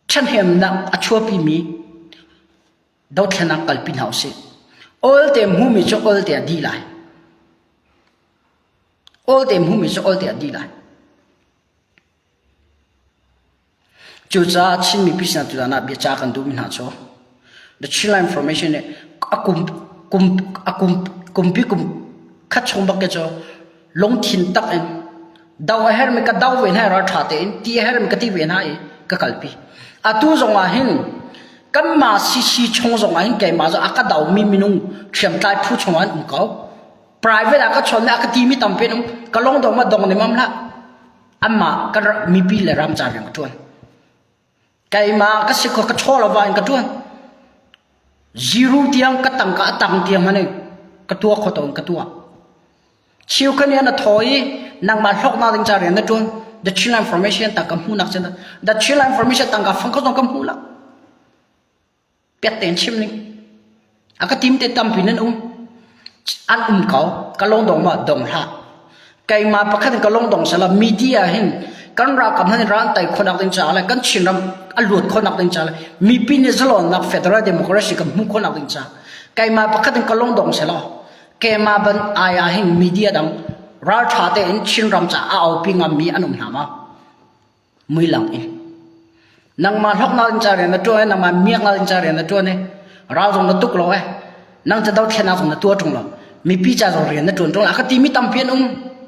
Ṭhahnemnak a chuahpimi dothlennak kalpi hna usih. Awlte hmumi cu awlte a dih lai. Awlte hmumi cu awlte a dih lai. Cucaah Chin mipi sinah tutan ah biaca kan duhmi hna cu The Chinland Information nih a kum kum a kum kumpi kum khat chung bak ke cu lungthin tak in do a hermi ka do ve hna i ralṭha tein ti a hermi ka ti ve hna i ka kalpi. Atu zong ah hin kanmah CC chung zong ah hin keimah cu a ka domi minung hriamtlai phu chung ah an um ko. Private ah ka chawn i a ka timi tampi an um. Ka lung dong ma dong nemam hlah. Amah kan mipi le ram ca rian ka ṭuan. Keimah ka si kho ka chaw lo in ka ṭuan. Zero tiang ka tangka a tang tiang hmanh in ka tuah kho tawn ka tuah. Chiu kan na thaw i nangmah hlawknak ding ca rian na ṭuan. The Chinland Information tangka hmuhnak cun The Chinland Information tangka fang kho zong ka hmu lo. Piak tein chim ning. A ka tim te tampi nan um. An um ko. Ka lungdong ma dong hlah. Keimah pakhat in ka lungdong sala media hin kan ralkap hna nih ral tai khonak ding caah le kan Chinram a luat khonak ding caah le mipi nih zalonnak federal democracy kan hmuh khonak ding caah keimah pakhat in ka lungdong sela keimah ban ai ah hin media dang raltha tein Chinram caah a aupi ngammi an um hna ma? Muilang in. Nangmah hloknak in ca rian na ṭuan i nangmah miaknak in ca rian na ṭuan i. Ral zong na tuk lo eh. Nang ca dothlennak zong na tuah ṭung lo. Mipi ca zong rian na ṭuan ṭung lo. A ka timi tampi an um.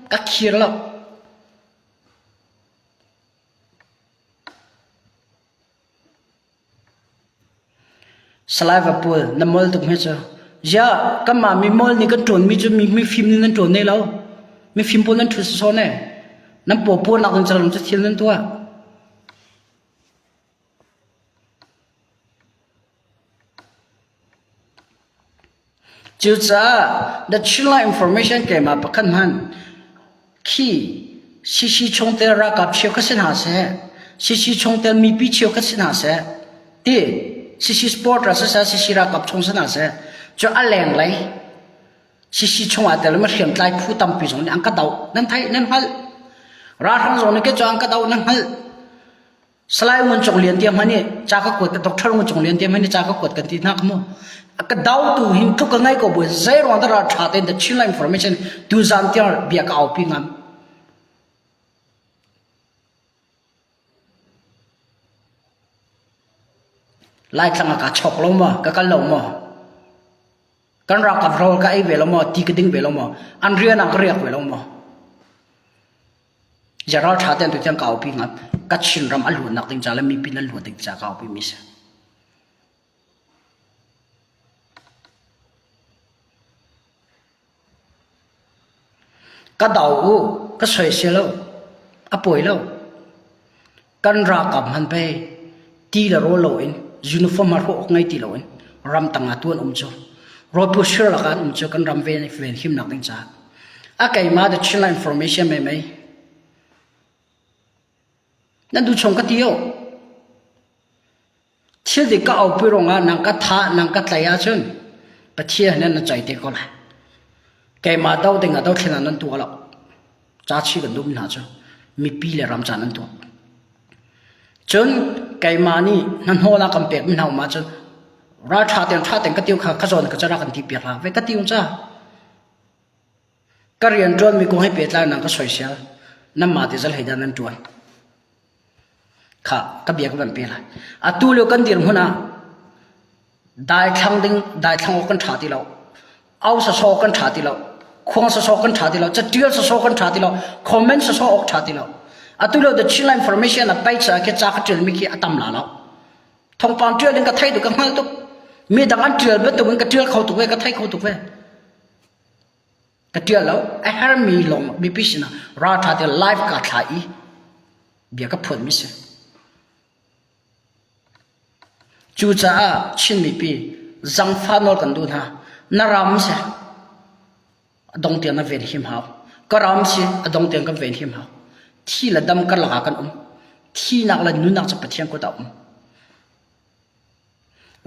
Ka khir lo. Salai Vapul, na mol tuk hme cu. Ziah, kanmah mi mol nih kan ṭuanmi cu mi mifim nih nan ṭuan ne lo. Mifim pawl nan ṭhu sawsawh ne. Nan paw puarnak in calam cu thil nan tuah. Cucaah The Chinland Information keimah pakhat hmanh khi CC chungtel ralkap cheukhat si hna seh, CC chungtel mipi cheukhat si hna seh, ti CC supporter siseh, CC ralkap chung si hna seh, cu a lenglei CC chungah tel hriamtlai phu tampi zong nih an ka doh. Nan theih, nan hngalh. Ralhrang zong nih ke cu an ka doh, nan hngalh. Salai Ngun Cung Lian tiang hmanh nih ca ka kuat Dr. Ngun Cung Lian tiang hmanh nih ca ka kuat kan ti hna ka mu. Ka dautu hin tluk ka ngai ko bu zei ruang dah tha tein the Chinland information tu zan tiang bia ka aupi ngam. Laitlang ah ka chok lo maw ka kal lo maw kan ralkap rawl ka ei ve lo maw ti ka ding ve lo maw an rian ah ka riak ve lo maw General ṭha tein tutiang ka aupi hnga. Kachin ram a luatnak ding ca le mipi nan luat ding ca ka aupi mi si. Ka dau u, ka soisel lo, a pawi lo. Kan ralkap hman pei ti le rawl loin uniform ha hrawh awk ngei ti loin ramtang ah tuan um cu rawlpu sir lakah an um cu kan ram ven ven himnak ding caah a keimah the Chinland information mei mei nan du chung ka ti o thil dik ka aupi ruangah nang ka thah nang ka tlai ahcun Pathian nan na chai te ko lai keimah do ding ah do thlen ah nan tuah lo ca chi kan dum hna cu mipi le ram ca nan tuah cun keimah nih hnahnawh kan pek mi hna um ahcun ral ṭha tein ṭha tein ka tiu kha ka zawn ka cara kan ti piak la ve ka tiu ca ka rian ṭuan mi kong he pehtlai nang ka soisel nanmah te zal hei dah nan ṭuan kha ka bia ka van pe lai atu lio kan dirhmun ah Daithlang ding daithlang awk kan ṭha ti lo. Au sawsawh kan ṭha ti lo. Khuang sawsawh kan ṭha ti lo. Catial sawsawh kan ṭha ti lo. Comment sawsawh awk ṭha ti lo. Atu lio the Chinland Information a page ah khi ca ka ṭialmi khi a tam la lo. Thawngpang ṭial in ka thei tuk ka hngal tuk. Mi dang an ṭial bantuk in ka ṭial kho tuk ve ka thei kho tuk ve. Ka ṭial lo. A hermi lawng mipi sinah ralṭha te live ka thla i bia ka phuanmi si. Cucaah Chin mipi zangfah nawl kan duh hna. Na ram si a dong tiang na ven him hau. Ka ram si a dong tiang kan ven him hau. Thi le dam karlak ah kan um. Thinak le nunnak cu Pathian kut ah um.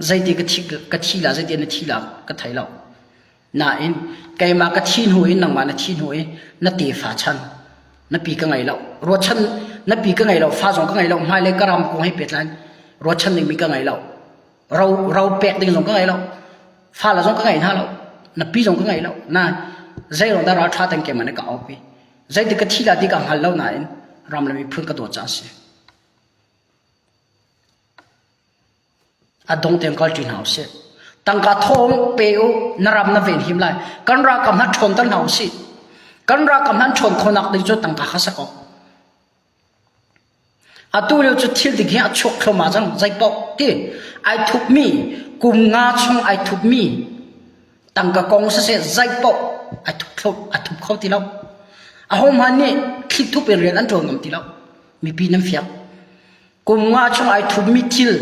Zeiti ka thi ka thi la zeiti na thi la ka thei lo. Nain keimah ka thi hnu in nangmah na thi hnu i na tefa chan na pi ka ngei lo. Ruachan na pi ka ngei lo, fa zong ka ngei lo, hmailei ka ram kong he pehtlai ruachan dingmi ka ngei lo. Ro ro pek ding zong ka ngei lo. Fa le zong ka ngei hna lo. Na pi zong ka ngei lo. Na zei ruang dah ralṭha ten keimah nih ka aupi. Zeiti ka thi la ti ka hngal lo nain ram le miphun ka dawt caah a si. A dong tiang kalṭi hna usih. Tangka thawng pe u, na ram na venhim lai. Kan ralkap hna ṭhawnter hna usih. Kan ralkap hna an ṭhawn khawhnak ding cu tangka kha si ko. Atu lio cu thil ding hi a chuak thluahmah cang. Zeipaoh ti ai thupmi, kum nga chung ai thupmi tangka kong siseh zeipaoh ai thup thlu a thup kho ti lo. Ahohmanh nih thlithup in rian an ṭuan ngam ti lo. Mipi nan fiang. Kum nga chung ai thupmi thil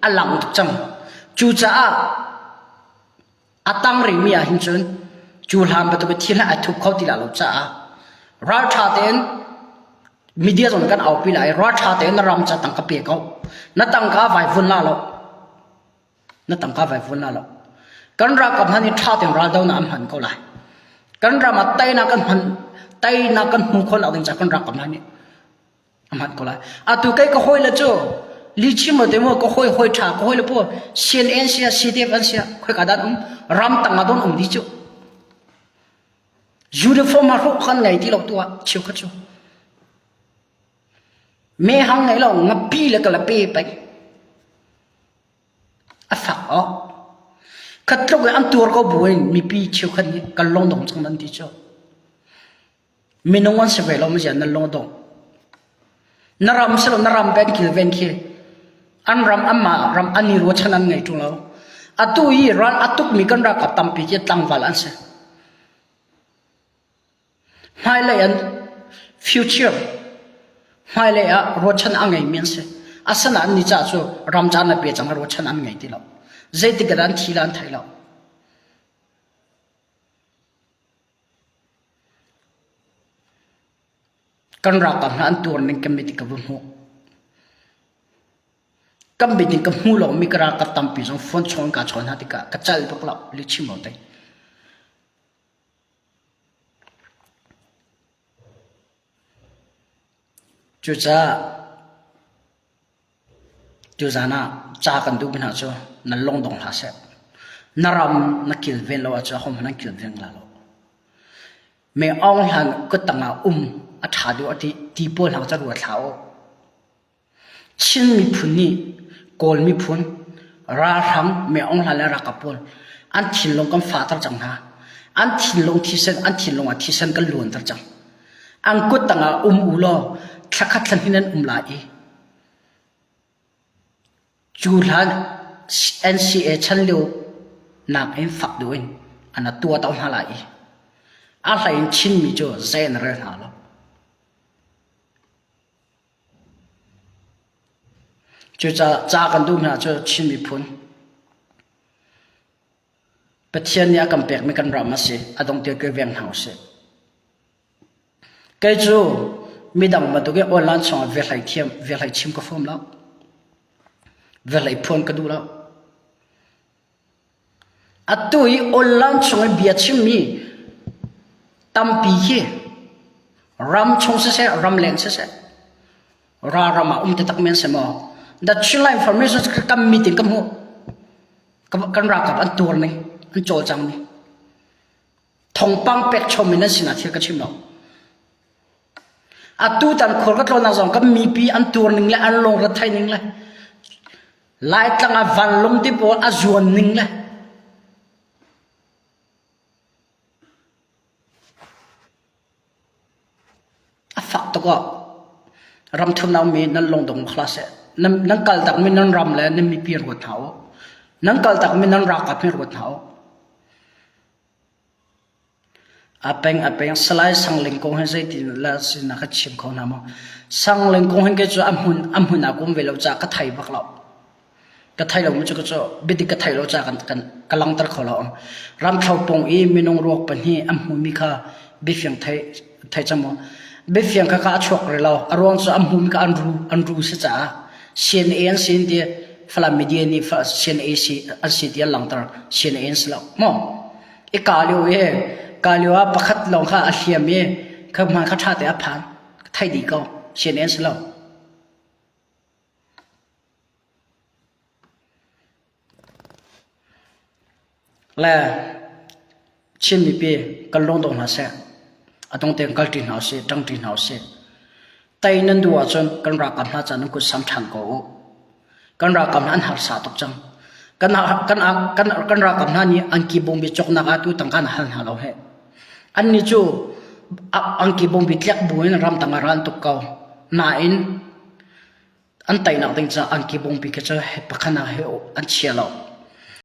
a lang tuk cang. Cucaah a tang rihmi ah hin cun cu hlan bantuk in thil hi ai thup kho ti lo caah ralṭha tein media zong kan aupi lai ralṭha tein na ram ca tangka pe ko. Na tangka vai vun la lo. Na tangka vai vun la lo. Kan ralkap hna nih ṭha tein raldonak an hman ko lai. Kan ram ah teinak kan hman teinak kan hmu khawh nak ding caah kan ralkap hna nih A hman ko lai. Atu kei ka hawi le cu lichim te mu ka hawi hawi tha ka hawi le pu CNN sia CDF an sia khoi ka dan um ram tang ah don um di cu uniform a hrawh khan ngei ti lo tu ah chiu kha cu me hang ngei lo ngapi le ka la pe pai A fak awk. Khat tluk in an tuar ko bu in mipi cheukhat nih kan lungdong cang nan ti cu. Minung an si ve lo mazia nan lungdong. Na ram si lo na ram pen kilven khi an ram anmah ram an i ruachan an ngei ṭung lo. Atu i ral a tukmi kan ralkap tampi khi tlangval an si. Hmailei an future hmailei ah ruachan a ngeimi an si. Asinain ni ca cu ram caan a pe cang ruachan an ngei ti lo. Zeitik ah an thi la an thei lo. Kan ralkap hna an tuar ning kan mit ka va hmuh. Kan mit in ka hmu lomi ka ralkap tampi zong phone chawn ka chawn hna tikah ka cal bak lo lihchim lo te. Cucaah tuzaan ah ca kan duhmi hna cu na lungdong hlah seh. Na ram na kilven lo ahcun ahohmanh an kilveng la lo. Me Aung Hlan kuttang ah um a ṭha deuh a ti ti pawl hna cu ruat hlah u. Chin miphun nih Kawl miphun ralhrang Me Aung Hlaing le ralkap pawl an thinlung kan fahter cang hna. An thinlung thisen an thinlung ah thisen kan luanter cang. An kut tangah um u law thlakhat thlahnih nan um lai i cu hlan NCA chan lio nakin fak deuh in an tuah to hna lai i a hlei in Chinmi cu zei an rel hna lo. Cucaah ca kan duh hna cu Chin miphun Pathian nih a kan pekmi kan ram a si. A dong tiang kilveng hna usih. Kei cu midang bantuk in online chungah velhlei thiam, velhlei chim ka fawm lo. Velhlei phuan ka duh lo. Atu i online chung i bia chimmi tampi hi ram chung siseh, ramleng siseh, ralram ah um taktak men si maw? The Chinland Information kan meeting ka hmuh. Kan ralkap an tuar ning, an cawlcang ning. Thawngpang pek chom in an sinah thil ka chim lo. Atu tan khual ka tlawnnak zong kan mipi an tuar ning le an lungre ning le Laitlang ah vanlawng ti pawl a zuan ning le a fak tuk ah ramthum mi nan lungdong khla seh nan nan kal tak mi nan ram le nan mipi ruat hna u nan kal tak mi nan ralkap hi ruat hna u A peng a peng Salai Sangling kong hi zeitin le sin na ka chim kho hna maw? Sangling kong hin kei cu a hmun a hmun ah kum ve lo caah ka thei bak lo. Ka thei lo mu cu ka cu biadik ka thei lo caah kan kan ka langter kho lo. Ramthlo pung i minung ruak pahnih an hmumi kha biafiang thei thei cang maw? Biafiang kha kha a chuak rih lo. A ruang cu an hmumi kha an ru an ru si caah CNA an si ti Falam media nih CNA si an si ti an langter. CNA an si lo. Maw? I ka lio i ka lio ah pakhat lawng kha a hliam i kha hman kha ṭha te a phan ka theih dih ko CNN si lo le Chin mipi kan lungdong hna seh a dong tein kalṭi hna usih ṭangṭi hna usih Tei nan duh ahcun kan ralkap hna ca nan kut sam ṭhan ko u. Kan ralkap hna an harsa tuk cang. Kan, kan, kan, kan ralkap hna nih angki bawngbi cawknak ah tu tangka na hal hna lo he. Annih cu angki bawngbi tlek bu in ramtang ah ral tuk ko. Nain an teinak ding caah angki bawngbi khi cu pakhat he an chia lo.